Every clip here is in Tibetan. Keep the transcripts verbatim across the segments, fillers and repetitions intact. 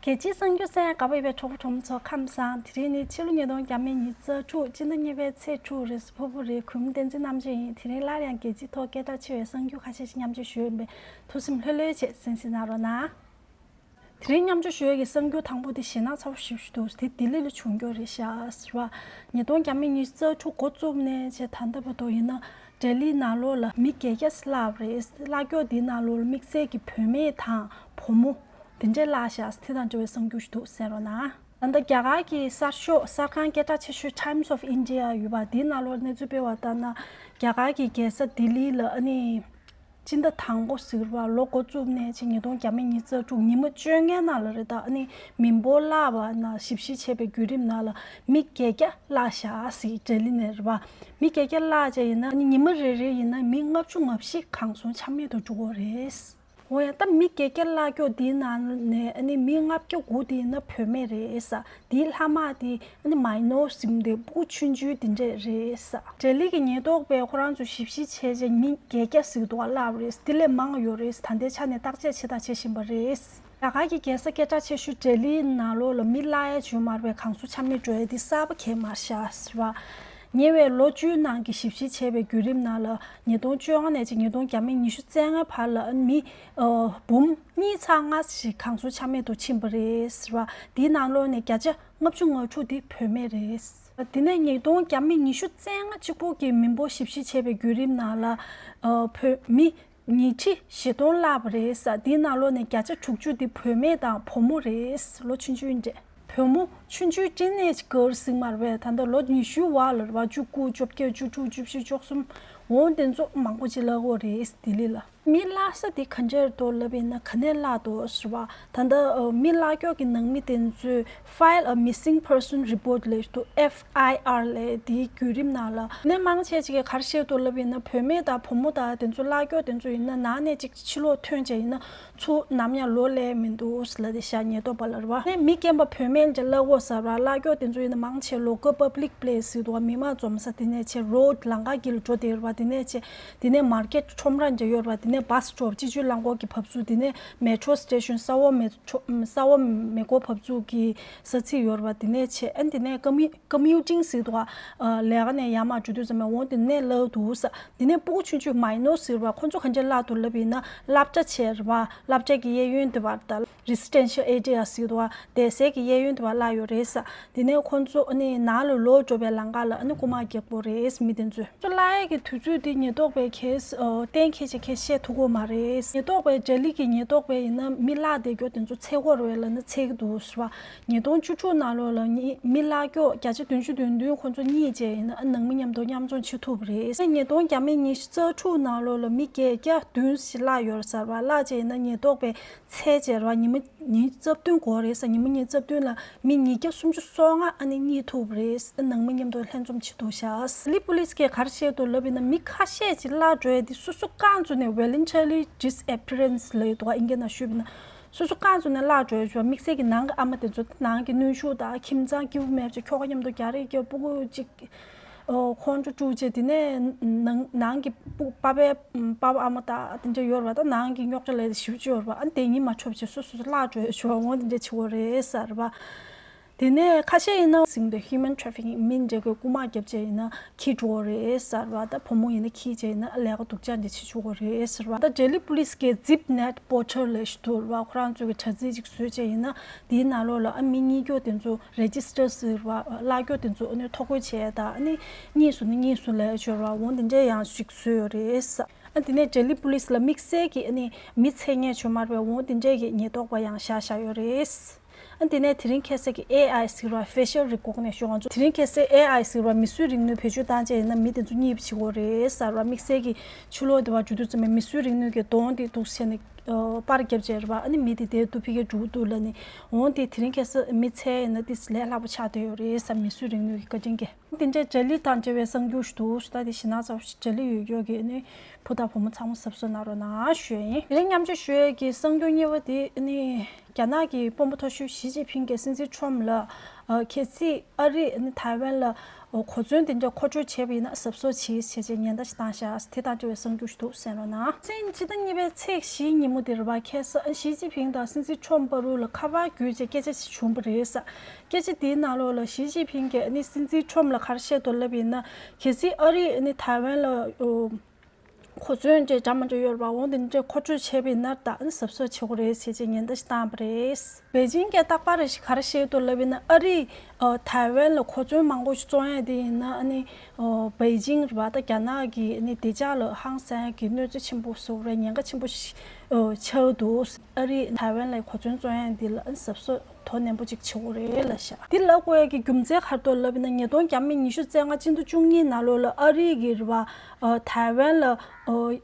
རྒྱལ་སྤྱིའི་གསར་འགྱུར་གསན་ག་པར་ཡོད་པའི་གྲོགས་པོ་གྲོགས་མོ་ཚོ་ཁམས་བཟང་། དེ་རིང་ནི་ཕྱི་ལོ་ཉིས་སྟོང་ཉི་ཤུ་རྩ་དྲུག་སྤྱི་ཟླ་གཉིས་པའི་ཚེས་དྲུག་རེད། ཕུར་བུ་རེད། གུས་མོ་བསྟན་འཛིན་རྣམ་དཔྱོད་ཡིན། དེ་རིང་སླར་ཡང་རྒྱལ་སྤྱིའི་ཐོག་སྐད་གྲགས་ཆེ་བའི་གསར་འགྱུར་ཁ་ཤས་ཤིག་མཉམ་སྤྱོད་ཞུ་ཡིན་པས། ཐུགས་སེམས་ལྷོད་ལྷོད་བྱས་གསན་གཟིགས་གནང་རོགས་གནང་། དེ་རིང་མཉམ་སྤྱོད་ཞུ་ཡས་ཀྱི་གསར་འགྱུར་དང་པོ་དེ་ཞེད་སྣང་ཚ་པོ་ཞིག་ཞིག་འདུག་དེ་ལྡི་ལི་ལ་བྱུང་རྒྱུ་རེད་ཤག་ཟེར་བ། ཉིས་སྟོང་ཉི་ཤུ་རྩ་དྲུག་འགོ་བཙུགས་ནས་བྱས་ད་ལྟ་བར་དུ་ཡིན་ན་ལྡི་ལིའི་ནང་ལོགས་ལ་མི་བརྒྱད་བརྒྱ་བརླགས་པ་རེད། བརླག་ཕྱོགས་དེའི་ནང་ལོགས་ལ་དམིགས་བསལ་གྱི་བུད་མེད་དང་བུ་མོ་དེ་འདྲས་བརླགས་ཤག་དེ་དང་འབྲེལ་བའི་གསར་འགྱུར་ཞིག་འདུག་གསན་རོགས་གནང་། ད་ལྟ་རྒྱ་གར་གྱི་གསར་ཤོག་གསར་ཁང་སྐད་གྲགས་ཆེ་ཤོས་Times of India ཡོད་པ་དེའི་ནང་ལོགས་གནས་ཚུལ་སྤེལ་བ་ལྟར་ན། རྒྱ་གར་གྱི་རྒྱལ་ས་ལྡི་ལི་ལ་ཨ་ནི་སྤྱི་ཟླ་དང་པོ་ཟེར་བ་ལོ་འགོ་བཙུགས་ནས་ཕྱིན་ཉིས་སྟོང་ཉི་ཤུ་རྩ་དྲུག་ཉི་མ་བཅོ་ལྔའི་ནང་ལ་རེད། ད་ཨ་ནི་མི་འབོར་བརླགས་པ་ན་ཞིབ་བཤེར་བྱས་པའི་བརྒྱུད་རིམ་ནང་ལ་མི་བརྒྱད་བརྒྱ་བརླགས་ཤག་ཟེར། ལྡི་ལི་ནས་རེད་པ། མི་བརྒྱད་བརྒྱ་བརླགས་བྱས་ཡིན་ན་ཨ་ནི་ཉི་མ་རེ་རེ་ཡིན་ན་མི་ལྔ་བཅུ་ང་བཞི་གང་སོང་ཆ་མེད་དུ་འགྲོ་གི་རེད། འོ་ཡ། ད་མི་བརྒྱད་བརྒྱ་བརླག་ཕྱོགས་འདིའི་ནང་ནས་ཨ་ནི་མི་ལྔ་བརྒྱ་དགུ་དེ་ཡིན་ན་བུད་མེད་རེད་ས། དེའི་ལྷག་མ་དེ་ཨ་ནི་མའི་ནོར་ཟེར་དེ་ཕྲུ་གུ་ཆུང་ཆུང་དེ་འདྲས་རེད་ས། ལྡི་ལི་གི་ཉེན་རྟོག་པས་ཁོ་རང་ཚོ་ཞིབ་བཤེར་བྱས་རྗེས་མི་བརྒྱད་བརྒྱ་ཟེར་འདུག་བ་བརླགས་རེད། དེ་ལས་མང་ཡོད་རེད། ད་ལྟའི་ཆ་ནས་བརྟག་དཔྱད་བྱེད་དང་བྱེད་བཞིན་པ་རེད། རྒྱ་གར་གྱི་རྒྱལ་ས་སྐད་གྲགས་ཆེ་ཤོས་ལྡི་ལིའི་ནང་ལོགས་ལ་མི་བརླག་ཡ་བྱུང་མ་རེད་པས། གང་སོང་ཆ་མེད་འགྲོ་ཡ་འདི་གསར་པ་གང་ཡང་མ་རེད་ཤག་ཟེར་བ། ཉེ་བའི་ལོ་བཅུའི་ནང་གི་ཞིབ་བཤེར་བྱས་པའི་བརྒྱུད་རིམ་ནང་ལ་ཉིས་སྟོང་བཅོ་ལྔ་ནས་ཕྱིན་ཉིས་སྟོང་ཉི་ཤུ་རྩ་ལྔ་བར་ལ་མི་འབུམ་གཉིས་ཚེག་ལྔ་ཞིག་གང་སོང་ཆ་མེད་དུ་ཕྱིན་པ་རེད་ཟེར་བ། དེའི་ནང་ལོགས་ནས་བརྒྱ་ཆ་ལྔ་བཅུ་ང་དྲུག་དེ་བུད་མེད་རེད། དེ་ནས་ཉིས་སྟོང་ཉི་ཤུ་རྩ་ལྔ་གཅིག་པོ་གི་མི་འབོར་ཞིབ་བཤེར་བྱས་པའི་བརྒྱུད་རིམ་ནང་ལ་བོད་མི་ཉིས་ཁྲི་བཞི་སྟོང་བརླགས་པ་རེད་ས། དེའི་ནང་ལོགས་ནས་བརྒྱ་ཆ་དྲུག་ཅུ་དེ་བུད་མེད་དང་བུ་མོ་རེད། ལོ་ཆུང་ཆུང་འདྲ། བུ་མོ་ཆུང་ཆུང་ཊིན་ཨེཇ་གྷརལ་ཟེར་མ་རེད་པས། ད་ལྟ་ལོ་ཉི་ཤུའི་བར་ལ་རེད་པ། བཅུ་དགུ། བཅོ་བརྒྱད། བཅུ་དྲུག། བཅུ་བཞི། བཅུ་གསུམ། འོ་དེ་ཚོ་མང་པོ་ཅིག་བརླག་གི་རེད་ལྡི་ལི་ལ། མི་བརླག་ས་དེ་ག་འདྲས་འདུག་ལབ་ཡིན་ན་ག་ནས་བརླག་འདུག་ཟེར་བ། ད་ལྟ་མི་བརླག་ཕྱོགས་ཀྱི་ནང་མི་དེ་ཚོས་File a Missing Person Report ལབ་འདུག F I R ལབ་དེའི་བརྒྱུད་རིམ་ནང་ལ་ནས་མང་ཆེ་ཅིག་གིས་ག་རེ་བཤད་འདུག་ལབ་ཡིན་ན། བུད་མེད་དང་བུ་མོ་དང་དེ་ཚོ་བརླག་ཕྱོགས་དེ་ཚོ་ཡིན་ན་ནང་ནས་ཅིག་ཕྱི་ལོགས་ཐོན་བྱས་ཡིན་ན་ཚུར་ནམ་ཡང་ལོག་སླེབས་མི་འདུག་ལབ་དེ་ཤག་ཉེན་རྟོག་པ་ལ་རེད་པ། ནས་མི་རྐྱེན་པ་བུད་མེད་འདྲ་བརླག་གོ་ཟེར་བ། བརླག་ཕྱོགས་དེ་ཚོ་ཡིན་ན་མང་ཆེ་ལོ་ཀལ་པབ་ལིག་པི་ལེ་སི་ཟེར་འདུག་པ། མི་མང་འཛོམས་ས། དེ་ནས་བྱས་རོཌ་ལམ་ཁ་དཀྱིལ་འགྲོ་བསྡད་རེད་པ། དེ་ནས་བྱས་དེ་ནས་མར་ཀེཊ་ཁྲོམ་ར་འདྲ་ཡོད་རེད་པ། དེ་ནས་བྷ་སི་སི་ཊོབ་སྤྱི་སྤྱོད་རླངས་འཁོར་གྱི་བབས་ཚུགས། དེ་ནས་མེ་ཊོ་སི་ཊེ་ཤན་ས་འོག་མེ་ཊོ་ས་འོག་མེ་འཁོར་བབས་ཚུགས་ཀྱི་ས་ཚིགས་ཡོད་རེད་པ། དེ་ནས་བྱས་ཨ་ནི་དེ་ནས་ཀ་མི་ཀོ་མིའུ་ཊིང་ཟེར་འདུག་པ། ལས་ཀ་ནས་ཡར་མར་འགྲོ་དུས་ཙམ་པ་འོ་དེ་ནས་བརླག་འདུག་ས། དེ་ནས་ཕྲུ་གུ་ཆུང་ཆུང་མའི་ནོར་ཟེར་བ་ཁོ་ཚོ་ག་འདྲས་བརླག་འདུག་ལབ་ཡིན་ན་སློབ་གྲྭ་བྱས་རེད་པ། སློབ་གྲྭ་གི་གཡས་གཡོན་དེ་བར་དང་Residential Area ཟེར་འདུག་པ། སྡོད་སའི་གི་གཡས་གཡོན་དེ་བར་བརླག་ཡོད་རེད་ས། དེ་ནས་ཁོ་ཚོ་ཨ་ནི་ནང་ལ་ལོག་འགྲོ་བའི་ལམ་ཁ་ལ་ཨ་ནི་རྐུ་མ་རྒྱག་གི་རེད་མི་དེ་ཚོས། ཁོ་ཚོ་བརླག་ཡས་ཀྱི་དུས་ཚོད་དེ་ཉེན་རྟོག་པས་གས་གཏན་འཁེལ་བྱས་གས་བཤད་ཐུབ་ཀྱི་མ་རེད། ཉེན་རྟོག་པས་ལྡི་ལི་གི་ཉེན་རྟོག་པས་ཡིན་ན་མི་བརླག་བསྡད་རྒྱུ་དེ་ཚོ་འཚོལ་གྱི་ཡོད་རེད་ལབ་ན་འཚོལ་གྱི་འདུག་ཟེར་བ། ཉིས་སྟོང་བཅུ་དྲུག་ནང་ལོགས་ལ་མི་བརླག་ཕྱོགས་བརྒྱ་ཆ་བདུན་ཅུ་དོན་བདུན་ཁོ་ཚོ་རྙེད་བྱས་ཡིན་ན་ཨ་ནང་མི་མཉམ་དུ་མཉམ་འཛོམས་བྱེད་ཐུབ་པ་རེད། ཉིས་སྟོང་ཉི་ཤུ་རྩ་དྲུག་ནང་ལོགས་ལ་མི་བརྒྱད་བརྒྱ་བདུན་ཞིག་བརླག་ཡོད་རེད་ཟེར་བ། བརླག་བྱས་ཡིན་ན་ཉེན་རྟོག་པས་འཚོལ་བྱས་རེད་པ། ཉི་མ་ཉིན་རྩ་བདུན་འགོར་རེད་ས། ཉི་མ་ཉིན་རྩ་བདུན་ལ་མི་ཉིས་བརྒྱ་སུམ་ཅུ་སོ་ལྔ་ཨ་ནི་རྙེད་ཐུབ་པ་རེད། ནང་མི་མཉམ་དུ་ལྷན་འཛོམས་བྱེད་ཐུབ་ཤག་ལྡི་ལི་པུ་ལིས་ཀྱིས་ག་རེ་བཤད་འདུག་ལབ་ཡིན་ན་མི་ཁ་ཤས་ཅིག་བརླག་འགྲོ་ཡ་འདི་སོ་སོ་རྐང་བཙུགས་ནས་voluntary disappearance ལབ་ཡོད་འདུག་པ། ཨིན་སྐད་ནང་ཞུས་པ་ཡིན་ན་སོ་སོ་རྐང་བཙུགས་ནས་བརླག་འགྲོ་ཡ་ཅིག་པ། དམིགས་བསལ་གྱི་ནང་གི་ཨ་མ་དེ་ཚོ་ནང་གི་གནོན་ཤུགས་དང་ཁྱིམ་ཚང་སྐྱིད་པོ་མེད་བྱས་ཁྱོ་ག་མཉམ་དུ་རྒྱག་རེས་རྒྱབ། ཕྲུ་གུ་གཅིག་ཁོང་ཁྲོ་དཀྲུགས་བྱས་དེ་ནས་ནང་ནང་གི་ཕྲུ་གུ་པ་ཕའི་པ་ཕ་ཨ་མ་དང་དེ་འདྲ་ཡོད་རེད་པ། ད་ནང་གི་རྙོག་དྲ་ལས་ཞེ་པོ་ཅིག་ཡོད་རེད་པ། ཨ་དེ་གཉིས་མ་འཕྲོད་བྱས་སོ་སོ་བརླག་འགྲོ་ཡ་ཞུ་བ་འོང་དེ་འདྲ་བྱེད་ཀྱི་རེད་ཟེར་བ། དེ་ནས་ཁ་ཤས་ཡིན་ན་ཟིན་པའི་human trafficking མི་འདྲ་གི་རྐུ་མ་བརྒྱབ་བྱས་ཡིན་ན་འཁྱེར་འགྲོ་གི་རེད་ཟེར་བ། ད་བུ་མོ་ཡིན་ན་འཁྱེར་བྱས་ཡིན་ན་ལས་ཀ་སྡུག་ཅག་འདི་བྱེད་ཆོག་གི་རེད་ཟེར་བ། ད་ལྡི་ལི་པུ་ལིས་ཀྱི་Zip Net Portal ལབ་ཞིག་འདུག་རེད་པ། ཁོ་རང་ཚོ་གི་དྲ་ཚིགས་ཅིག་བཟོས་བྱས་ཡིན་ན་དེའི་ནང་ལོགས་ལ་ཨ་མི་རྙེད་རྒྱུ་དེ་ཚོ་register ཟེར་བ། བརླག་རྒྱུ་དེ་ཚོ་ཨ་ནི་ཐོ་འགོད་བྱས་ད་ཨ་ནི་རྙེད་སོང་ན་རྙེད་སོང་ལབ་ཡ་ཅིག་ཡོད་རེད་པ། འོ་འདི་འདྲ་ཡང་ཞིག་བཟོས་ཡོད་རེད་ཟེར། ཨ་དེ་ནས་ལྡི་ལི་པུ་ལིས་ལ་དམིགས་བསལ་གྱི་ཨ་ནི་མི་འཚོལ་མཁན་བྱུང་མ་རེད་པས། འོ་དེ་འདྲས་ཀྱི་ཉེན་རྟོག་པ་ཡང་བཞག་བཞག་ཡོད་རེད། ཨ་དེ་ནས་དེ་རིང་ཁ་སང་གི་ཨེ་ཨའི་ཟེར་བ་facial recognition ང་ཚོ་དེ་རིང་ཁ་སང་ཨེ་ཨའི་ཟེར་བ་མིས་བཟོས་རིག་ནུས་བེད་སྤྱོད་བཏང་བྱས་ཡིན་ན་མི་དེ་ཚོ་རྙེད་པ་བྱེད་ཀྱི་ཡོད་རེད་ཟེར་བ། དམིགས་བསལ་གྱི་ཕྱི་ལོགས་དེ་བ་འགྲོ་དུས་ཙམ་པ་མིས་བཟོས་རིག་ནུས་ཀྱི་གདོང་དེ་འདུག་བྱས་ནས་པར་བརྒྱབ་བྱས་རེད་པ། ཨ་ནི་མི་དེ་དེར་འདུག་ཕ་གིར་འགྲོ་གི་འདུག་ལབ་ནས། འོ་དེ་དེ་རིང་ཁ་སང་མི་འཚོལ་ཡིན་ན་དེ་ལས་སླ་པོ་ཆགས་བསྡད་ཡོད་རེད་ཟེར། མིས་བཟོས་རིག་ནུས་ཀྱི་བཀའ་དྲིན་གྱིས། དེ་འདྲའི་ལྡི་ལི་དང་འབྲེལ་བའི་གསར་འགྱུར་ཞིག་འདུག་ད་དེ་ཞེད་སྣང་ཚ་པོ་ཞིག་ལྡི་ལི་ཡོད་ཡོད་ཀྱི་ནི་བུ་དང་བུ་མོ་ཚང་མ་གཟབ་གཟབ་གནང་རོགས་གནང་ཞུ་ཡ་ཡིན། དེ་རིང་མཉམ་སྤྱོད་ཞུ་ཡས་ཀྱི་གསར་འགྱུར་གཉིས་པ་དེ་ནི་རྒྱ་ནག་གི་དཔོན་པོ་མཐོ་ཤོས་ཞི་ཅིན་ཕིང་གིས་སྲིད་འཛིན་ཁྲོམ་ལ་གལ་སྲིད་ཨ་རིས་ནི་ཐའེ་ཝན་ལ་ གོ་མཚོན་དེ་འདྲ་མཁོ་སྤྲོད་བྱས་པ་ཡིན་ན་གཟབ་གཟབ་བྱེད་ཅེས་བྱས་ཉེན་བརྡ་ཞིག་བཏང་ཤག་དེ་དང་འབྲེལ་བའི་གསར་འགྱུར་ཞིག་འདུག་གསན་རོགས་གནང་། ཕྱི་ཟླ་གཉིས་པའི་ཚེས་བཞིའི་ཉིན་མོ་དེ་རེད་པ། ཁ་སང་ཞི་ཅིན་ཕིང་དང་སྲིད་འཛིན་ཁྲོམ་བར་ལ་ཁ་པར་བརྒྱུད་བྱས་སྐད་ཆ་ཞིག་བྱུང་བ་རེད། སྐད་ཆ་དེའི་ནང་ལོགས་ལ་ཞི་ཅིན་ཕིང་གིས་ཨ་ནི་སྲིད་འཛིན་ཁྲོམ་ལ་ག་རེ་བཤད་འདུག་ལབ་ཡིན་ན། གལ་སྲིད་ཨ་རིས་ཨ་ནི་ཐའེ་ཝན་ལ་གོ་མཚོན་འདྲ་འདྲ་མ་འདྲ་ཡོད་རེད་པ། འོ་དེ་འདྲ་མཁོ་སྤྲོད་བྱས་པ་ཡིན་ན་ད་ཨ་ནི་གཟབ་གཟབ་བྱེད་དགོས་རེད་ཟེར་བྱས་ཉེན་བརྡ་ཞིག་བཏང་བ་རེད། པེ་ཅིང་གིས་རྟག་པར་རེ་ཞིག་ག་རེ་བཤད་འདུག་ལབ་ཡིན་ན། ཨ་རིས་ཨ་ཐའེ་ཝན་ལ་གོ་མཚོན་མང་པོ་ཞིག་བཙོང་ཡ་དེ་ཡིན་ན་ཨ་ནི་ཨ་པེ་ཅིང་རེད་པ། ད་རྒྱ་ནག་གི་ཨ་ནི་བདེ་འཇགས་ལ་ཧང་སང་གི་གནོད་འཚེ་ཆེན་པོ་བཟོ་རེད། ཉེན་ཁ་ཆེན་པོ་ཞིག་ཨ་ཆགས་འདུག་ཨ་རིས་ཐའེ་ཝན་ལ་གོ་མཚོན་བཙོང་ཡ་འདི་ལ་ཨ་ནི་གཟབ་གཟབ་དོ་ནན་པོ་ཅིག་བྱེད་དགོས་རེད་ལབ་ཤག་འདི་ལབ་དགོས་ཡ་གི་རྒྱུ་མཚན་ག་རེ་འདུག་ལབ་ཡིན་ན། ཉིས་སྟོང་བརྒྱ་མེད་ཉི་ཤུ་རྩ་ལྔ་སྤྱི་ཟླ་བཅུ་གཉིས་ནང་ལོགས་ལ་ཨ་རི་གི་རེད་པ། ཨ་ཐའེ་ཝན་ལ་ཨ་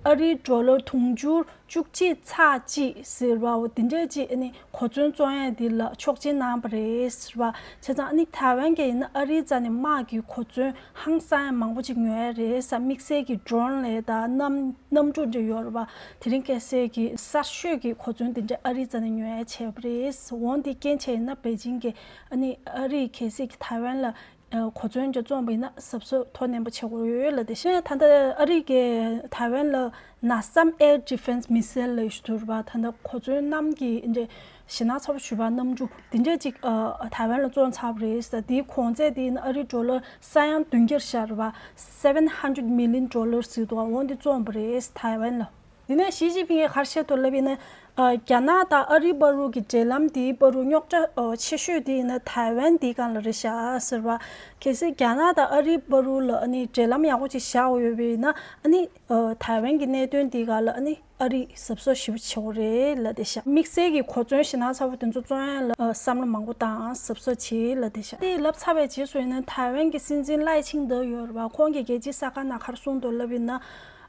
ཨ་རིའི་ཌོ་ལར་དུང་ཕྱུར་བཅུ་གཅིག་ཚེག་གཅིག་ཟེར་བ་འོ་དེ་འདྲས་ཅིག་ཨ་ནི་གོ་མཚོན་བཙོང་ཡ་འདི་ལ་ཆོག་མཆན་གནང་བ་རེད་ཟེར་བ། བྱས་ཙང་ཨ་ནི་ཐའེ་ཝན་གྱི་ཡིན་ན་ཨ་རིའི་རྩ་ནས་དམག་གི་གོ་མཚོན་ཧང་སང་ཡ་མང་པོ་ཅིག་ཉོ་ཡ་རེད་ཟེར། དམིགས་བསལ་གྱི་ཌོ་རོན་ལབ་ཡ་ད་གནམ་གནམ་གྲུ་འདྲ་ཡོད་རེད་པ། དེ་རིང་ཁ་སང་གི་གསར་ཤོས་ཀྱི་གོ་མཚོན་དེ་འདྲ་ཨ་རིའི་རྩ་ནས་ཉོ་ཡ་བྱས་པ་རེད། འོ་དེ་རྐྱེན་བྱས་ཡིན་ན་པེ་ཅིང་གིས་ཨ་ནི་ཨ་རིས་གལ་སྲིད་ཀྱི་ཐའེ་ཝན་ལ་ཨ་གོ་མཚོན་འདྲ་བཙོང་བ་ཡིན་ན་གཟབ་གཟབ་དོ་ནན་པོ་བྱེད་དགོས་ཡོད་ལབ་བསྡད་ཤག་ད་ལྟ་ཨ་རི་གིས་ཐའེ་ཝན་ལ་ནེ་སམ་air defense missile ལབ་ཞིག་འདུག་རེད་པ། ད་ལྟ་གོ་མཚོན་གནམ་གྱི་འདྲ་ཞེད་སྣང་ཚ་པོ་ཞེ་པོ་གནམ་གྲུ་དེ་འདྲ་ཅིག་ཨ་ཐའེ་ཝན་ལ་བཙོང་ཚར་བ་རེད་ཟེར། དེའི་གོང་ཚད་དེ་ཡིན་ན་ཨ་རི་ཌོ་ལར་ས་ཡ་བདུན་བརྒྱ་ཤར་བ་seven hundred million dollars ཟེར་འདུག་འོ་འདི་བཙོང་བ་རེད་ཐའེ་ཝན་ལ། དེ་ནས་ཞི་ཅིན་ཕིང་གིས་ག་རེ་བཤད་འདུག་ལབ་ཡིན་ན། ཨ་རྒྱ་ནག་དང་ཨ་རི་བར་དུ་གི་འབྲེལ་ལམ་དེའི་བར་དུ་རྙོག་དྲ་ཨ་ཆེ་ཤོས་དེ་ཡིན་ན་ཐའེ་ཝན་དེའི་སྒང་ལ་རེད་ཤག་ཟེར་བ། གལ་སྲིད་རྒྱ་ནག་དང་ཨ་རི་བར་དུ་ལ་ཨ་ནི་འབྲེལ་ལམ་ཡག་པོ་ཅིག་བཞག་ཡོད་པ་ཡིན་ན། ཨ་ནི་ཨ་ཐའེ་ཝན་གྱི་གནད་དོན་དེའི་སྒང་ལ་ཨ་ནི་ཨ་རིས་གཟབ་གཟབ་ཞེ་པོ་བྱེད་དགོས་རེད་ལབ་བསྡད་ཤག་དམིགས་བསལ་གྱི་གོ་མཚོན་ཞེད་སྣང་ཚ་པོ་དེ་ཚོ་བཙོང་ཡ་ལ་ཨ་བསམ་བློ་མང་པོ་བཏང་། གཟབ་གཟབ་བྱེད་ལབ་བསྡད་ཤག་དེ་ལབ་ཚར་བའི་རྗེས་སུ་ཡིན་ན་ཐའེ་ཝན་གྱི་སྲིད་འཛིན་ལའེ་ཆིང་ཏེ་ཡོད་རེད་པ། ཁོང་གིས་རྒྱལ་སྤྱིའི་གསར་ཁང་ནང་ག་རེ་གསུངས་འདུག་ལབ་ཡིན་ན།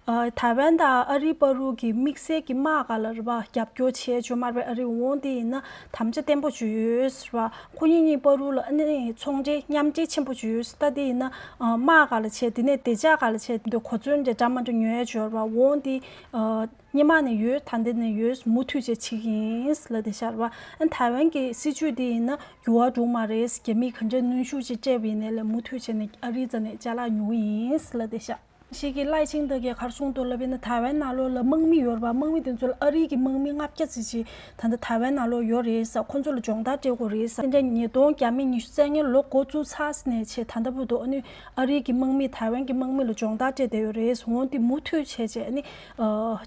ཨ་ཐའེ་ཝན་དང་ཨ་རི་བར་དུ་གི་དམིགས་བསལ་གྱི་དམག་སྒང་ལ་རེད་པ། རྒྱབ་སྐྱོར་བྱས་བཅུག་མ་རེད་པས། ཨ་རི་འོང་དེ་ཡིན་ན་དམ་བཅའ་བརྟན་པོ་ཅིག་ཡོད་ཟེར་བ། ཁོ་གཉིས་གཉིས་བར་དུ་ལ་ཨ་ནི་ཚོང་འབྲེལ་མཉམ་འབྲེལ་ཆེན་པོ་ཅིག་ཡོད་ཟེར། ད་དེ་ཡིན་ན་ཨ་དམག་སྒང་ལ་བྱས། དེ་ནས་བདེ་འཇགས་སྒང་ལ་བྱས། དེ་འདྲ་གོ་མཚོན་འདྲ་འདྲ་མ་འདྲ་ཉོ་ཡ་ཅིག་ཡོད་རེད་པ། འོང་དེ་ཨ་སྔོན་མ་ནས་ཡོད། ད་འདི་ནས་ཡོད། མུ་མཐུད་བྱས་བྱེད་ཀྱི་ཡིན་ལབ་བསྡད་ཤག་རེད་པ། ཨ་ཐའེ་ཝན་གྱི་སྲིད་བྱུས་དེ་ཡིན་ན་འགྱུར་བ་འགྲོ་གི་མ་རེད། རྒྱ་མིས་ག་འདྲའི་གནོན་ཤུགས་ཅིག་སྤྲད་པ་ཡིན་ནའི་ལས་མུ་མཐུད་བྱས་ནས་ཨ་རིའི་རྩ་ནས་ཅ་ལག་ཉོ་གི་ཡིན་ལབ་བསྡད་ཤག་ཞིག་གི་ལའེ་ཆིང་ཏེ་གིས་ག་རེ་གསུངས་འདུག་ལབ་ཡིན་ན། ཐའེ་ཝན་ནང་ལོགས་ལ་དམག་མི་ཡོད་རེད་པ། དམག་མི་དེ་ཚོ་ལ་ཨ་རི་གི་དམག་མི་ལྔ་བརྒྱ་ཙམ་ཅིག་ད་ལྟ་ཐའེ་ཝན་ནང་ལོགས་ཡོད་རེད་ཟེར། ཁོ་ཚོ་ལ་སྦྱོང་བརྡར་སྤྲད་དགོས་རེད་ཟེར། དེ་འདྲ་ཉིས་སྟོང་བརྒྱ་མེད་ཉི་ཤུ་རྩ་ལྔ་ལོ་འགོ་བཙུགས་ཚར་ནས་བྱས་ད་ལྟ་བར་དུ་ཨ་ནི་ཨ་རི་གི་དམག་མིས་ཐའེ་ཝན་གྱི་དམག་མི་ལ་སྦྱོང་བརྡར་སྤྲད་བསྡད་ཡོད་རེད། འོ་དེ་མུ་མཐུད་བྱས་བྱས་ཨ་ནི་ཨ་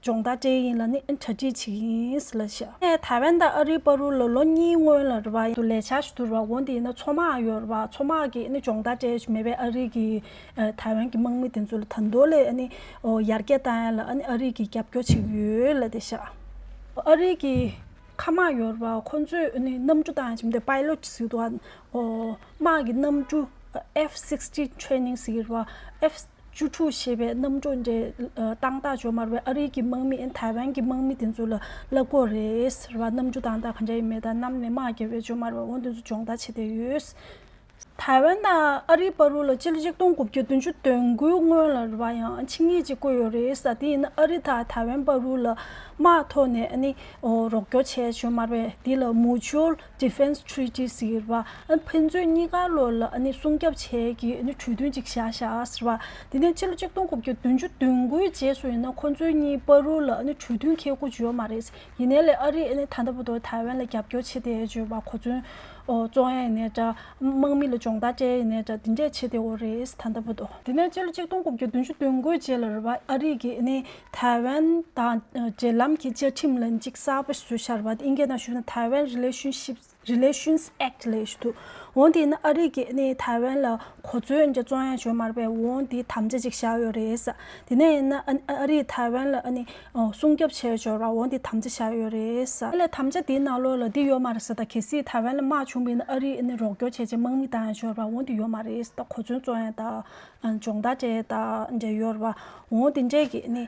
སྦྱོང་བརྡར་སྤྲད་ཡིན་ལབ་ནི་གྲ་སྒྲིག་བྱེད་ཀྱི་ཡིན་ལབ་ཤག་ཨེ་ཐའེ་ཝན་དང་ཨ་རིའི་བར་དུ་ལ་ལོ་གཉིས་སྔོན་ལ་རེད་པ། དུ་ལས་འཆར་ཞིག་འདུག་རེད་པ། འོ་དེ་ཡིན་ན་མཚོ་དམག་ཡོད་རེད་པ། མཚོ་དམག་གིས་ཨ་ནི་སྦྱོང་བརྡར་སྤྲད་མེད་པའི་ཨ་རི་གི་ཨ་ཐའེ་ཝན་གྱི་དམག་མི་དེ་ཚོ་ལ་ད་དུང་ལས་ཨ་ནི་ཨོ་ཡར་རྒྱས་བཏང་ཡ་ལ་ཨ་ནི་ཨ་རི་གིས་རྒྱབ་སྐྱོར་བྱེད་ཀྱི་ཡོད་ལབ་བསྡད་ཤག་ཨ་རི་གི་མཁའ་དམག་ཡོད་རེད་པ། ཁོ་ཚོས་ཨ་ནི་གནམ་གྲུ་བཏང་ཡ་ཅིག་མི་འདུག་པའི་ལོ་ཊི་ཟེར་གྱི་འདུག་ཨ་ཨོ་དམག་གི་གནམ་གྲུ་F sixteen training ཟེར་གྱི་རེད་པ། F བཅུ་དྲུག་ཞེས་པའི་གནམ་གྲུ་འདྲའི་ཨ་བཏང་སྟངས་ཅིག་ཡོད་མ་རེད་པས། ཨ་རིའི་གི་དམག་མི་ཨ་ནི་ཐའེ་ཝན་གྱི་དམག་མི་དེ་ཚོ་ལ་བསླབ་ཀྱི་ཡོད་རེད་ཟེར་བ། གནམ་གྲུ་བཏང་སྟངས་ག་འདྲ་ཡིན་མིན་དང་གནམ་ནས་དམག་རྒྱབ་ཡ་ཅིག་ཡོད་མ་རེད་པས། འོ་དེ་ཚོ་སྦྱོང་བརྡར་བྱེད་བསྡད་ཡོད། ཐའེ་ཝན་དང་ཨ་རིའི་བར་དུ་ལ་སྤྱི་ལོ་ཆིག་སྟོང་དགུ་བརྒྱ་བདུན་ཅུ་དོན་དགུའི་སྔོན་ལ་རེད་པ། ཡང་ཆིངས་ཡིག་ཅིག་བཀོད་ཡོད་རེད་ཟེར། དེ་ཡིན་ན་ཨ་རི་དང་ཐའེ་ཝན་བར་དུ་ལ་དམག་ཐོག་ནས་ཨ་ནི་ཨོ་རོགས་སྐྱོར་བྱས་བྱུང་མ་རེད་པས། དེ་ལ་Mutual Defense Treaty ཟེར་གྱི་རེད་པ། ཨ་ཕན་ཚུན་གཉིས་ཀ་ལོགས་ལ་ཨ་ནི་སྲུང་སྐྱོབ་བྱེད་ཀྱི་ཨ་ནི་གྲོས་མཐུན་ཅིག་བཞག་བཞག་ཟེར་བ། དེ་ནས་ཕྱི་ལོ་ཆིག་སྟོང་དགུ་བརྒྱ་བདུན་ཅུ་དོན་དགུའི་རྗེས་སུ་ཡིན་ན་ཁོ་ཚོའི་གཉིས་བར་དུ་ལ་ཨ་ནི་གྲོས་མཐུན་འཁེལ་དགོས་ཅིག་ཡོད་མ་རེད། ཡིན་ནའི་ལས་ཨ་རིས་ཨ་ནི་ད་ལྟ་བར་དུ་ཐའེ་ཝན་ལ་རྒྱབ་སྐྱོར་བྱེད་བསྡད་ཡོད་པ། གོ་མཚོན་ཨོ་བཙོང་ཡ་ཡིན་ནའི་འདྲ། དམག་མི་ལ་སྦྱོང་བརྡར་སྤྲད་ཡ་ཡིན་ནའི་འདྲ། དེ་འདྲས་བྱེད་བསྡད་ཡོད་རེད་ད་ལྟ་བར་དུ། དེ་ནས་ཕྱི་ལོ་ཆིག་སྟོང་དགུ་བརྒྱ་བདུན་ཅུ་དོན་དགུའི་རྗེས་ལ་རེད་པ། ཨ་རི་གིས་ཨ་ནི་ཐའེ་ཝན་དང་འབྲེལ་ལམ་གྱི་བཅའ་ཁྲིམས་ལབ་ཅིག་གསར་པ་བཟོས་བཞག་རེད་པ། དབྱིན་སྐད་ནང་ཞུས་ན་Taiwan Relationship Relations Act ལབ་ཞིག་འདུག་འོ་དེ་ཡིན་ན་ཨ་རི་གིས་ཨ་ནི་ཐའེ་ཝན་ལ་གོ་མཚོན་འདྲ་བཙོང་ཡ་ཅིག་ཡོད་མ་རེད་པས། འོ་དེ་དམ་བཅའ་ཅིག་བཞག་ཡོད་རེད་ཟེར། དེ་ནས་ཡིན་ན་ཨ་ཨ་རིས་ཐའེ་ཝན་ལ་ཨ་ནི་ཨོ་སྲུང་སྐྱོབ་བྱས་ཡོད་རེད་པ། འོ་དེ་དམ་བཅའ་བཞག་ཡོད་རེད་ཟེར། ཨ་ལས་དམ་བཅའ་དེའི་ནང་ལོགས་ལ་དེ་ཡོད་མ་རེད་ཟེར། ད་གལ་སྲིད་ཐའེ་ཝན་ལ་དམག་བྱུང་བ་ཡིན་ན་ཨ་རིས་ཨ་ནི་རོགས་སྐྱོར་བྱས་བྱས་དམག་མི་བཏང་ཡ་ཅིག་ཡོད་རེད་པ། འོ་དེ་ཡོད་མ་རེད་ཟེར། ད་གོ་མཚོན་བཙོང་ཡ་ད་ཨ་སྦྱོང་བརྡར་སྤྲད་ཡ་ད་འདྲ་ཡོད་རེད་པ། འོ་དེ་འདྲས་ཀྱི་ཨ་ནི་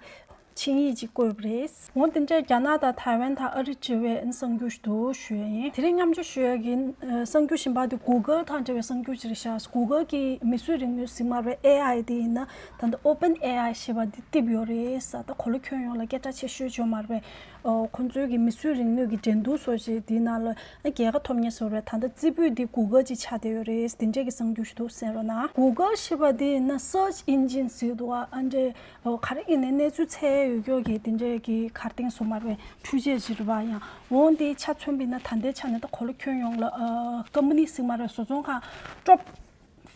ཆིངས་ཡིག་ཅིག་བཀོད་པ་རེད། འོ་དེ་འདྲས་རྒྱ་ནག་དང་ཐའེ་ཝན་དང་ཨ་རི་འབྲེལ་བའི་གསར་འགྱུར་ཞིག་འདུག་ཞུ་ཡ་ཡིན། དེ་རིང་མཉམ་སྤྱོད་ཞུ་ཡ་གི་གསར་འགྱུར་གཞན་པ་དེ་Google དང་འབྲེལ་བའི་གསར་འགྱུར་ཅིག་རེད་ཤག Google གི་མིག་གཟུགས་རིང་མོའི་གཟིགས་མོ་རེད། ཨེ་ཨའི་དེ་ཡིན་ན་ད་ལྟ་Open A I ཞེས་པ་དེ་བཏིབས་ཡོད་རེད་ཟེར། ད་གོ་ལ་ཁྱོན་ཡོངས་ལ་སྐད་གྲགས་ཆེ་ཤོས་བྱུང་མ་རེད་པས། ཨོ། ཁོང་ཚོའི་གི་མིས་བཟོས་རིག་ནུས་ཀྱི་འགྲན་བསྡུར་སོགས་ཞིག་དེའི་ནང་ལ་རྒྱལ་ཁ་ཐོབ་མཁན་བཟོ་རེད། ད་ལྟ་རྩེ་ཕུད་དེ་Google་ཅིག་ཆགས་བསྡད་ཡོད་རེད། དེ་འདྲས་ཀྱི་གསར་འགྱུར་ཞིག་འདུག་གསན་རོགས་གནང་། Google་ཞེས་པ་དེ་ཡིན་ན་search engine་ཟེར་འདུག་ཨ། ཨ་འདྲས། ཨོ། ག་རེ་ཡིན་ནའི་གནས་ཚུལ་འཚོལ་ཡས་ཡོད་ཀྱོག་གི་དེ་འདྲས་ཀྱི་གར་སྟེང་སོ་མར་བའི་འཕྲུལ་ཆས་ཅིག་རེད་པ། ཡང་འོང་དེ་ཆ་མཚོན་པ་ཡིན་ན་ད་ལྟའི་ཆ་ནས་ད་གོ་ལ་ཁྱོན་ཡོངས་ལ་ཨ་ཀམ་པ་ནི་ཟེར་མར་བའི་བཟོ་ཚོང་ཁང་top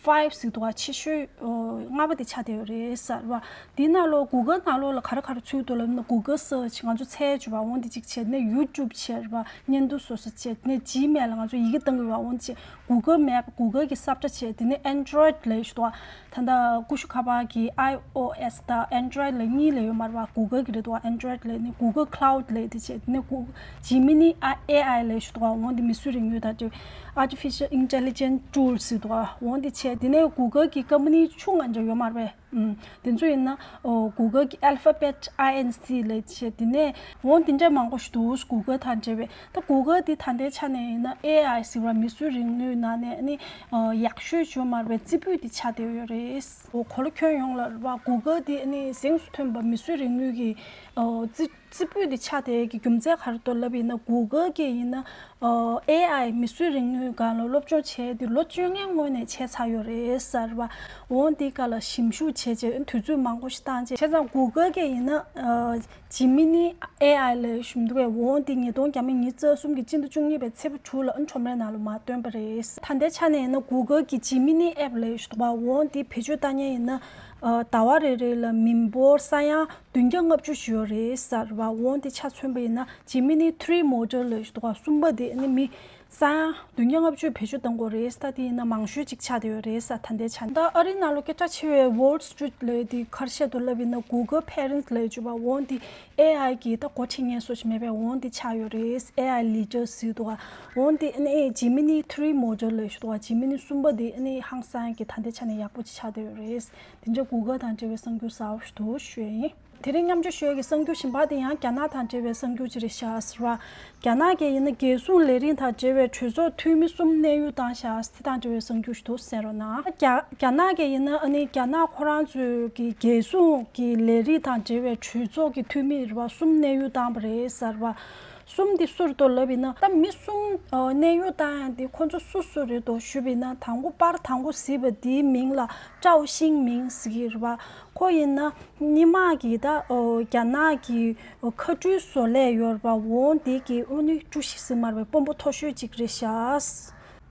five་ཟེར་འདུག་ཨ། ཆེ་ཤོས་ཨོ་ལྔ་པ་དེ་ཆགས་བསྡད་ཡོད་རེད་ཟེར་བ། དེའི་ནང་ལོགས་Google་ནང་ལོགས་ལ་ག་རེ་ག་རེ་ཚུད་འདུག་ལབ་ན། Google search་ང་ཚོ་འཚོལ་ཡས་བྱེད་པ་འོང་དེ་གཅིག་བྱས། དེ་ནས་YouTube་བྱས་རེད་པ། བརྙན་ཐུང་བཟོ་ས་བྱས། དེ་ནས་Gmail་ང་ཚོ་ཡི་གེ་གཏོང་གི་རེད་པ། འོང་བྱས་Google Map། Google་གི་ས་བཀྲ་བྱས། དེ་ནས་Android་ལབ་ཡས་ཞིག་འདུག་ཨ། ད་ལྟ་ཀུ་ཤུ་ཁ་པར་གྱི་iOS་དང་Android་ལབ་གཉིས་ལབ་ཡོད་མ་རེད་པ། Google་གི་རེད་འདུག་ཨ། Android་ལབ་ནི་Google Cloud་ལབ་དེ་བྱས། དེ་ནས་Goo- Gemini AI་ལབ་ཞིག་འདུག་ཨ། འོང་དེ་མིས་བཟོས་རིག་ནུས་དང་འབྲེལ་Artificial Intelligence Tool་ཟེར་འདུག་ཨ། འོང་དེ་བྱས། དེ་ནས་Google་གི་ཀམ་པ་ནི་ཆུང་ང་འདྲ་ཡོད་མ་རེད་པས། ཨུམ། དེ་ཚོ་ཡིན་ན་ཨོ་Google་གི་Alphabet Inc་ལབ་བྱས། དེ་ནས་འོང་དེ་འདྲ་མང་པོ་ཞིག་འདུག Google་དང་འབྲེལ་བའི། ད་Google་དེ་ད་ལྟའི་ཆ་ནས་ཡིན་ན་AI་ཟེར་བ་མིས་བཟོས་རིག་ནུས་ནང་ནས་ནི་ཨ་ཡག་ཤོས་ཡོད་མ་རེད་པས། རྩེ་ཕུད་དེ་ཆགས་བསྡད་ཡོད་རེད། ཨོ་གོ་ལ་ཁྱོན་ཡོངས་ལ་རེད་པ། Google་དེ་ནི་གཟེངས་སུ་ཐོན་པ་མིས་བཟོས་རིག་ནུས་ཀྱི་ཨོ་རྩེ་རྩེ་ཕུད་དེ་ཆགས་བསྡད་ཀྱི་རྒྱུ་མཚན་ག་རེ་འདུག་ལབ་ཡིན་ན། Google་གི་ཡིན་ན་ཨོ་AI་མིས་བཟོས་རིག་ནུས་སྒང་ལ་སློབ་སྦྱོང་བྱས་དེ་ལོ་བཅོ་ལྔའི་སྔོན་ནས་བྱས་ཚར་ཡོད་རེད་ཟེར་བ། འོང་དེ་ག་ལ་ཞིབ་འཇུག་བྱས་བྱས་དུས་ཚོད་མང་པོ་ཞིག་བཏང་བྱས། བྱས་ཙང་Google་གི་ཡིན་ན་ཨོ་Gemini AI་ལབ་ཞིག་འདུག་གས། འོང་དེ་ཉིས་སྟོང་ཉི་ཤུ་རྩ་གསུམ་གྱི་སྤྱི་ཟླ་བཅུ་གཉིས་པའི་ཚེས་པ་དྲུག་ལ་ཁྲོམ་རའི་ནང་ལ་མར་བཏོན་པ་རེད། ད་ལྟའི་ཆ་ནས་ཡིན་ན་Google་གི་Gemini App་ལབ་ཞིག་འདུག་པ། འོང་དེ་བེད་སྤྱོད་བཏང་མཁན་ཡིན་ན་ཨོ་ཟླ་བ་རེ་རེ་ལ་མི་འབོར་ས་ཡ་བདུན་བརྒྱ་ལྔ་བཅུ་ཞིག་ཡོད་རེད་ཟེར་བ། འོང་དེ་ཆ་མཚོན་པ་ཡིན་ན་Gemini three model་ལབ་ཞིག་འདུག་ག་གསུམ་པ་དེ་ནི་མི་ས་ཡ་བདུན་བརྒྱ་ལྔ་བཅུ་བེད་སྤྱོད་གཏོང་དགོས་རེད་ཟེར། དེ་ཡིན་ན་མང་ཤོས་ཅིག་ཆགས་བསྡད་ཡོད་རེད་ཟེར། ད་ལྟའི་ཆ་ནས་ད་ཨ་རིའི་ནང་ལོགས་སྐད་གྲགས་ཆེ་བའི་Wall Street་ལབ་དེ་ག་རེ་བཤད་འདུག་ལབ་ཡིན་ན། Google Parents་ལབ་ཅིག་པ། འོང་དེ་AI་གི་ད་འགོ་ཁྲིད་མཁན་སོགས་ཤིག་མེད་པས། འོང་དེ་ཆགས་ཡོད་རེད། AI leader་ཟེར་འདུག་ག་འོང་དེ་ཨ་ནི་Gemini three model་ལབ་ཞིག་འདུག་ག Gemini་གསུམ་པ་དེ་ཨ་ནི་ཧང་སང་གི་ད་ལྟའི་ཆ་ནས་ཡག་པོ་ཅིག་ཆགས་བསྡད་ཡོད་རེད། དེ་འདྲ་Google་དང་འབྲེལ་བའི་གསར་འགྱུར་གསར་པ་ཞིག་འདུག་ཞུ་ཡ་ཡིན། དེ་རིང་མཉམ་སྤྱོད་ཞུ་ཡ་གི་གསར་འགྱུར་གཞན་པ་དེ་ཡང་རྒྱ་ནག་དང་འབྲེལ་བའི་གསར་འགྱུར་ཅིག་རེད་ཤག་ཟེར་བ། རྒྱ་ནག་གིས་ཡིན་ན་རྒྱལ་སྲུང་ལས་རིགས་དང་འབྲེལ་བའི་གྲོས་ཚོགས་འཐུས་མི་གསུམ་གནས་དབྱུང་བཏང་ཤག་དེ་དང་འབྲེལ་བའི་གསར་འགྱུར་ཞིག་འདུག་གསན་རོགས་གནང་། རྒྱ་རྒྱ་ནག་གིས་ཡིན་ན་ཨ་ནི་རྒྱ་ནག་ཁོ་རང་ཚོའི་གི་རྒྱལ་སྲུང་གི་ལས་རིགས་དང་འབྲེལ་བའི་གྲོས་ཚོགས་ཀྱི་འཐུས་མི་རེད་བ། གསུམ་གནས་དབྱུང་བཏང་པ་རེད་ཟེར་བ། གསུམ་དེ་སུ་རེད་འདུག་ལབ་ཡིན་ན། ད་མི་གསུམ་ཨ་གནས་དབྱུང་བཏང་ཡ་དེ་ཁོ་ཚོ་སུ་སུ་རེད་འདུག་ཞུས་པ་ཡིན་ན། དང་པོ་པར་དང་པོ་གཟིགས་པ་དེའི་མིང་ལ་ཀྲའོ་ཤིང་མིང་ཟེར་གྱི་རེད་བ། ཁོ་ཡིན་ན་སྔོན་མ་གི་ད་ཨོ་རྒྱ་ནག་གི་ཨོ་མཁའ་འགྲུལ་བཟོ་ལས་ཡོད་རེད་པ། འོང་དེ་གི་ཨོ་ནི་ཀྲུའུ་ཞི་ཟེར་མ་རེད་པ། དཔོན་པོ་མཐོ་ཤོས་ཅིག་རེད་ཤག་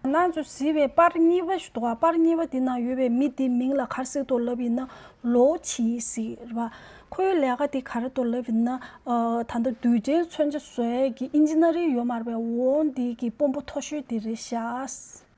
ང་ཚོས་གཟིགས་པའི་པར་གཉིས་པ་ཞིག་འདུག་ག་པར་གཉིས་པ་དེ་ནང་ཡོད་པའི་མི་དེའི་མིང་ལ་ག་རེ་ཟེར་འདུག་ལབ་ཡིན་ན། ལོའུ་ཆི་ཟེར་རེད་པ། ཁོའི་ལས་ཀ་དེ་ག་རེ་འདུག་ལབ་ཡིན་ན། ཨ་ད་ལྟ་རྡུལ་ཕྲན་མཚོན་ཆ་བཟོ་ཡས་ཀྱི་ཨིན་ཇི་ནི་ཡ་རིང་ཡོད་མ་རེད་པས། འོང་དེ་གི་དཔོན་པོ་མཐོ་ཤོས་དེ་རེད་ཤག་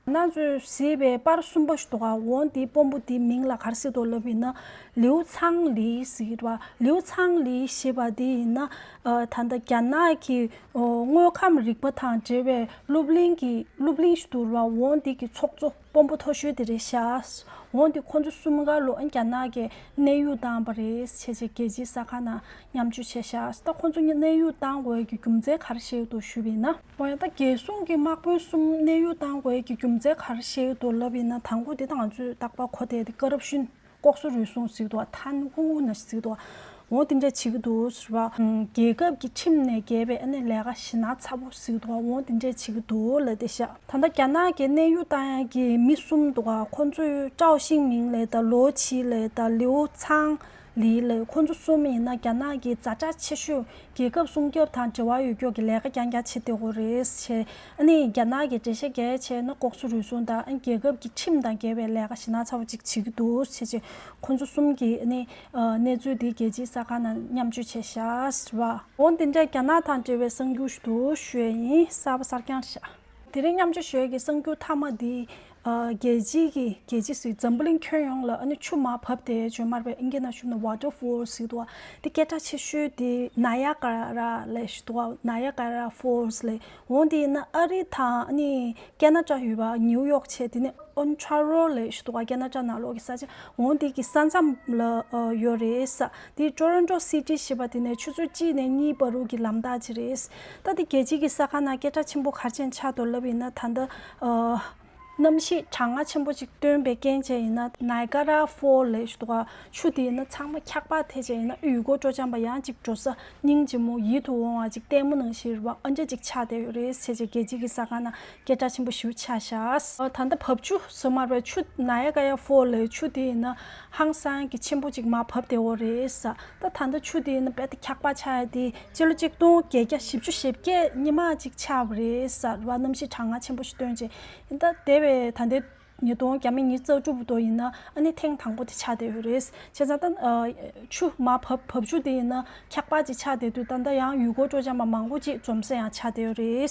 ང་ཚོས་གཟིགས་པའི་པར་གསུམ་པ་ཞིག་འདུག་ག་འོང་དེའི་དཔོན་པོ་དེའི་མིང་ལ་ག་རེ་ཟེར་འདུག་ལབ་ཡིན་ན། ལིའུ་ཚང་ལི་ཟེར་གྱི་རེད་པ། ལིའུ་ཚང་ལི་ཞེས་པ་དེ་ཡིན་ན་ཨ་ད་ལྟ་རྒྱ་ནག་གི་ཨོ་དངོས་ཁམས་རིག་པ་དང་འབྲེལ་བའི་སློབ་གླིང་གི་སློབ་གླིང་ཞིག་འདུག་རེད་པ། འོང་དེ་གི་ཚོགས་གཙོ་དཔོན་པོ་མཐོ་ཤོས་དེ་རེད་ཤག་འོང་དེ་ཁོང་ཚོ་གསུམ་ཀ་ལོ་རྒྱ་ནག་གིས་གནས་དབྱུང་བཏང་པ་རེད་བྱས་བྱས་རྒྱལ་སྤྱིའི་གསར་ཁང་ནང་མཉམ་སྤྱོད་བྱས་ཤག་ད་ཁོང་ཚོ་གཉིས་གནས་དབྱུང་བཏང་དགོས་ཀྱི་རྒྱུ་མཚན་ག་རེ་བཤད་ཀྱི་འདུག་ཞུས་པ་ཡིན་ན། འོ་ཡ། ད་རྒྱལ་སྲུང་གི་དམག་དཔོན་གསུམ་གནས་དབྱུང་བཏང་དགོས་ཀྱི་རྒྱུ་མཚན་ག་རེ་བཤད་ཀྱི་འདུག་ལབ་ཡིན་ན། དང་པོ་དེ་ད་ང་ཚོས་རྟག་པར་གོ་བསྡད་དེ་ཀོ་རབ་ཤིན། ལྐོག་ཟ་རུལ་སུངས་ཟེར་གྱི་འདུག་ག་ཐན་ཧུ་ན་ཟེར་གྱི་འདུག་ག་འོ་དེ་འདྲས་བྱེད་ཀྱི་འདུག་ཟེར་བ། ཨམ་རྒྱལ་ཁབ་ཀྱི་ཁྲིམས་ནས་འགལ་བའི་ཨ་ནི་ལས་ཀ་ཞེ་དྲག་ཚ་པོ་ཟེར་གྱི་འདུག་ག་འོ་དེ་འདྲས་བྱེད་ཀྱི་འདུག་ལབ་བསྡད་ཤག་ད་ལྟ་རྒྱ་ནག་གིས་གནས་དབྱུང་བཏང་ཡག་གི་མི་གསུམ་འདུག་ག་ཁོང་ཚོས་ཀྲའོ་ཤིང་མིང་ལབ་དང་། ལོའུ་ཆི་ལབ་དང་། ལིའུ་ཚང་ལི་ལབ། ཁོང་ཚོ་གསུམ་ཡིན་ན་རྒྱ་ནག་གི་ཛ་དྲག་ཆེ་ཤོས་རྒྱལ་ཁབ་སྲུང་སྐྱོབ་དང་འབྲེལ་བ་ཡོད་ཀྱོག་གི་ལས་ཀ་རྐྱང་རྐྱང་བྱེད་བསྡད་ཡོད་རེད་ཟེར། ཨ་ནི་རྒྱ་ནག་གིས་འགྲེལ་བཤད་རྒྱག་བྱས་ན་ལྐོག་ཟ་རུལ་སུངས་དང་ཨ་ནི་རྒྱལ་ཁབ་ཀྱི་ཁྲིམས་དང་འགལ་བའི་ལས་ཀ་ཞེ་དྲག་ཚ་པོ་ཅིག་བྱེད་ཀྱི་འདུག་ཟེར་བྱས། ཁོང་ཚོ་གསུམ་གྱིས་ཨ་ནི་ཨ་གནས་ཚུལ་འདི་རྒྱལ་སྤྱིའི་གསར་ཁང་ནང་མཉམ་སྤྱོད་བྱས་ཤག་ཟེར་བ། འོ་དེ་འདྲའི་རྒྱ་ནག་དང་འབྲེལ་བའི་གསར་འགྱུར་ཞིག་འདུག་ཞུ་ཡ་ཡིན། གསར་པ་གསར་རྐྱང་རེད་ཤག་དེ་རིང་མཉམ་སྤྱོད་ཞུ་ཡ་གི་གསར་འགྱུར་མཐའ་མ་འདི། ཨ་རྒྱལ་སྤྱིའི་གི་རྒྱལ་སྤྱི་ཟེར། འཛམ་བུ་གླིང་ཁྱོན་ཡོངས་ལ་ཨ་ནི་ཆུ་མར་བབས་ཏེ་བརྗོད་མར་བའི་ཨིན་སྐད་ནང་ཞུས་ན་ཝ་ཊར་ཕོལ་ཟེར་འདུག་ག་དེ་སྐད་གྲགས་ཆེ་ཤོས་དེ་ནཱ་ཡ་ག་ར་ལབ་ཞིག་འདུག་ག་ནཱ་ཡ་ག་ར་ཕོལ་ལབ། འོ་དེ་ཡིན་ན་ཨ་རི་དང་ཨ་ནི་ཁེ་ན་ཌ་ཡོད་པ་ནིའུ་ཡོག་བྱས། དེ་ནས་ཨོན་ཊ་རི་ཡོ་ལབ་ཞིག་འདུག་ག་ཁེ་ན་ཌ་ནང་ལོགས་ཀྱི་ས་ཆ། འོ་དེ་གི་ས་མཚམས་ལ་ཨ་ཡོད་རེད་ས། དེ་ཊོ་རོན་ཊོ་སི་ཊི་ཞེས་པ་དེ་ནས་ཆུ་ཚོད་གཅིག་ནས་གཉིས་བར་དུ་གི་ལམ་ཐག་ཅིག་རེད། ད་དེ་རྒྱལ་སྤྱི་གི་གསར་ཁང་ནང་སྐད་གྲགས་ཆེན་པོ་ག་རེ་བྱས་ཆགས་འདུག་ལབ་ཡིན་ན། ད་ལྟ་ཨ་ གནམ་གཤིས་གྲང་ངར་ཆེན་པོ་ཅིག་བཏོན་པའི་རྐྱེན་བྱས་ཡིན་ན། ནའི་ཀ་ར་ཕོལ་ལབ་ཞིག་འདུག་ག་ཆུ་དེ་ཡིན་ན་ཚང་མ་འཁྱག་པ་ཐེབས་བྱས་ཡིན་ན། ཨ་ཡུལ་སྐོར་སྤྲོ་འཆམ་པ་ཡང་ཅིག་འགྲོ་ས་སྙིང་རྗེ་མོ་ཡིད་དུ་འོང་བ་ཅིག་ལྟད་མོ་ནང་བཞིན་རེད་པ། ཨ་འདྲ་ཅིག་ཆགས་བསྡད་ཡོད་རེད་ཟེར་བྱས་རྒྱལ་སྤྱི་གི་གསར་ཁང་ནང་སྐད་གྲགས་ཆེན་པོ་ཞེ་པོ་ཆགས་ཤག་ད་ལྟ་བབས་ཆུ་ཟེར་མ་རེད་པ། ཆུ་ནའི་ཀ་ར་ཕོལ་ལབ་ཆུ་དེ་ཡིན་ན་ཧང་སང་གི་ཆེན་པོ་ཅིག་མར་བབས་བསྡད་ཡོད་རེད་ཟེར། ད་ད་ལྟ་ཆུ་དེ་ཡིན་ན་རྦད་དེ་འཁྱག་པ་ཆགས་ཡ་དེ་སྤྱི་ལོ་ཆིག་སྟོང་བརྒྱད་བརྒྱ་བཞི་བཅུ་ཞེ་བརྒྱད་སྔོན་མ་ཅིག་ཆགས་པ་རེད་ཟེར་བ། གནམ་གཤིས་གྲང་ངར་ཆེན་པོ་ཞིག་བཏོན་བྱས་ཡིན། ད་དེ་བས་ད་ལྟའི་ཉིས་སྟོང་ཉི་ཤུ་རྩ་དྲུག་བར་དུ་ཡིན་ན་ཨ་ནི་ཐེངས་དང་པོ་དེ་ཆགས་བསྡད་ཡོད་རེད། བྱས་ཙང་ད་ཨ་ཆུ་མར་བབས་བབས་ཆུ་དེ་ཡིན་ན་འཁྱག་པ་ཅིག་ཆགས་བསྡད་དུས། ད་ལྟ་ཡང་ཡུལ་སྐོར་སྤྲོ་འཆམ་པ་མང་པོ་ཅིག་འཛོམས་ས་ཡང་ཆགས་བསྡད་ཡོད་རེད།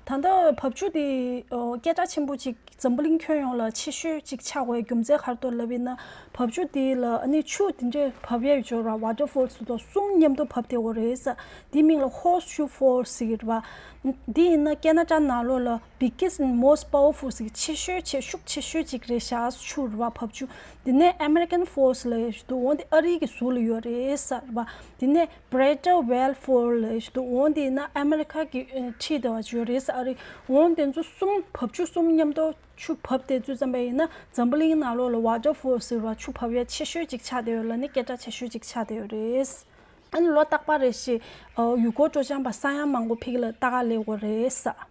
ད་ལྟ་བབས་ཆུ་དེ་ཨོ་སྐད་གྲགས་ཆེན་པོ་ཅིག་འཛམ་བུ་གླིང་ཁྱོན་ཡོངས་ལ་ཆེ་ཤོས་ཅིག་ཆགས་དགོས་རྒྱུ་མཚན་ག་རེ་འདུག་ལབ་ཡིན་ན། བབས་ཆུ་དེ་ལ་ཨ་ནི་ཆུ་དེ་འདྲའི་བབས་ཡས་ཡོད་ཅོག་ར། ཝ་ཊར་ཕོལ་སུ་དང་གསུམ་མཉམ་དུ་བབས་བསྡད་ཡོད་རེད་ཟེར། དེའི་མིང་ལ་ཧོར་སུ་ཕོལ་ཟེར་གྱི་རེད་པ། འདི་ཡིན་ན་ཁེ་ན་ཌ་ནང་ལོགས་ལ་biggest and most powerful ཟེར་གྱི་ཆེ་ཤོས་ཆེ་ཤུགས་ཆེ་ཤོས་ཅིག་རེད་ཤག་ཆུ་རེད་པ། བབས་ཆུ། དེ་ནས་American Falls ལབ་ཡས་ཞིག་འདུག་འོ་འདི་ཨ་རི་གི་ཟུར་ལ་ཡོད་རེད་ཟེར་བ། དེ་ནས་Bridger Valley Falls ལབ་ཡས་ཞིག་འདུག་འོ་འདི་ཡིན་ན་ཨ་མེ་རི་ཁ་གི་ཨ་འཁྲིས་དེ་བ་ཅིག་ཡོད་རེད་ཟེར། ཨ་རི། འོ་དེ་ཚོ་གསུམ་བབས་ཆུ་གསུམ་མཉམ་དུ་ཆུ་བབས་བསྡད་དུས་ཙམ་པ་ཡིན་ན་འཛམ་བུ་གླིང་ནང་ལོགས་ལ་ཝ་ཊར་ཕོལ་ཟེར་བ་ཆུ་བབས་ཡས་ཆེ་ཤོས་ཅིག་ཆགས་བསྡད་ཡོད་ལབ་ནས་སྐད་གྲགས་ཆེ་ཤོས་ཅིག་ཆགས་བསྡད་ཡོད་རེད། ཨ་ནི་ལོ་རྟག་པར་རེ་བཞིན་ཨ་ཡུལ་སྐོར་སྤྲོ་འཆམ་པ་ས་ཡ་མང་པོ་ཕ་གི་ལ་ལྟ་ག་སླེབས་ཡོད་རེད་ཟེར།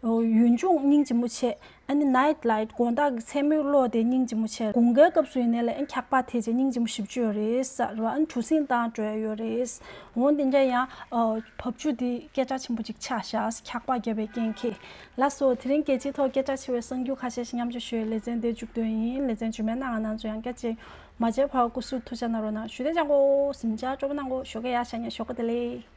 ཡུལ་ལྗོངས་སྙིང་རྗེ་མོ་བྱས། ཨ་ནི་ནའིཊ་ལའིཊ་དགོང་དག་གི་མཚན་མོའི་གློག་དེ་སྙིང་རྗེ་མོ་བྱས། དགུན་ཁའི་སྐབས་སུ་ཡིན་ནའི་ལ་ཨ་འཁྱག་པ་ཐེབས་བྱས་སྙིང་རྗེ་མོ་ཞེ་པོ་ཅིག་ཡོད་རེད་ཟེར་བ། ཨ་ནི་གྲུ་གཟིངས་བཏང་འགྲོ་ཡ་ཡོད་རེད། འོ་འདི་འདྲ་ཡང་ཨ་བབས་ཆུ་འདི་སྐད་གྲགས་ཆེན་པོ་ཅིག་ཆགས་ཤག་འཁྱག་པ་བརྒྱབ་པའི་རྐྱེན་གྱིས། ལགས་སོ། དེ་རིང་རྒྱལ་སྤྱིའི་ཐོག་སྐད་གྲགས་ཆེ་བའི་གསར་འགྱུར་ཁ་ཤས་ཤིག་མཉམ་སྤྱོད་ཞུས། ལེ་ཚན་འདི་མཇུག་སྡོམ་ཡིན། ལེ་ཚན་རྗེས་མའི་ནང་ང་རང་ཚོ་ཡང་བསྐྱར་མཇལ། མ་མཇལ་བར་སྐུ་གཟུགས་ཐུགས་ཅག་གནང་རོགས་གནང་། ཞུ་བདེ་ཅང་གོ་ཟིན་ཅག་སྤྲོ་པོ་གནང་གོ་ཞོགས་ཀས་ཡག་ཤ་ཉེ་ཞོགས་ཀ་བདེ་ལེགས།